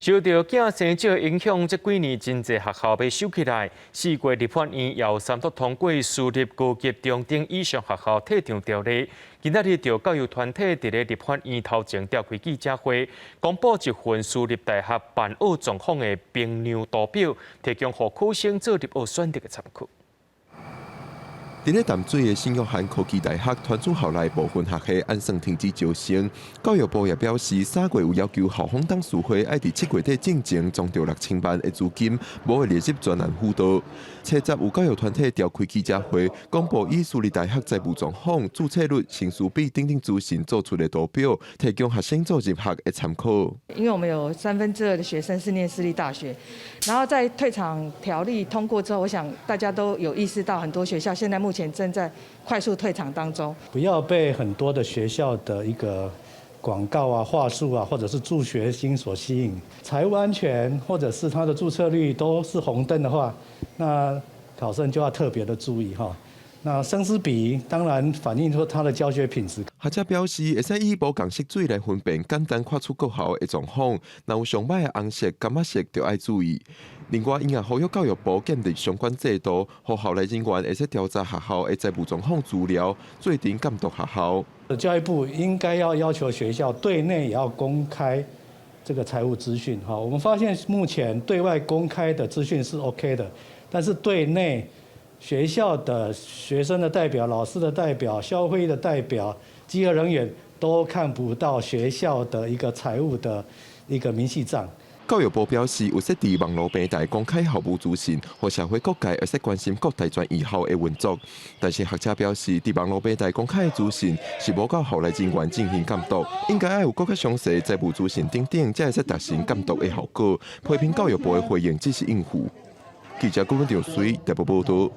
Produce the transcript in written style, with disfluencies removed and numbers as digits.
受著囝生少影響，這幾年真濟學校欲收起來。4月立法院又三讀通過私立高級中等以上學校退場條例。今仔日就教育團體佇咧立法院頭前召開記者會，公布一份私立大學辦學狀況的評量圖表，提供予考生做入學選擇的參考。佇咧淡水的聖約翰科技大學傳出校內部分學系按算停止招生，教育部也表示，3月有要求校方董事會愛佇7月底進前將著6000萬的資金，無會列入專案輔導。初十有教育團體召開記者會，公布以私立大學財務狀況、註冊率、生師比等等資訊做出的圖表，提供學生做入學的參考。因為我們有2/3的學生是念私立大學，然後在退場條例通過之後，我想大家都有意識到，很多學校現在目前正在快速退場當中。不要被很多的學校的一個廣告啊、話術啊，或者是助學金所吸引，財務安全或者是他的註冊率都是紅燈的話，那考生就要特別的注意哈。那生師比當然反映出他的教學品質。學者表示，會使以無仝色水來分辨簡單跨出國校的狀況，若有上歹的紅色、柑仔色，就愛注意。另外，𪜶也呼籲教育部建立相關制度，予校內人員會使調查學校的財務狀況資料，做陣監督學校。教育部應該要要求學校對內也要公開這個財務資訊。哈，我們發現目前對外公開的資訊是 OK 的，但是對內學校的學生的代表、老師的代表、校會的代表、稽核人員都看不到學校的一個財務的一個明細賬。教育部表示，有設置網路平台公開校務資訊，予社會各界會使關心各大專院校的運作。但是學者表示，佇網路平台公開的資訊是無夠校內人員進行監督，應該愛有閣較詳細財務資訊等等，才會使達成監督的效果。批評教育部的回應只是應付。記者郭文兆水台北報道。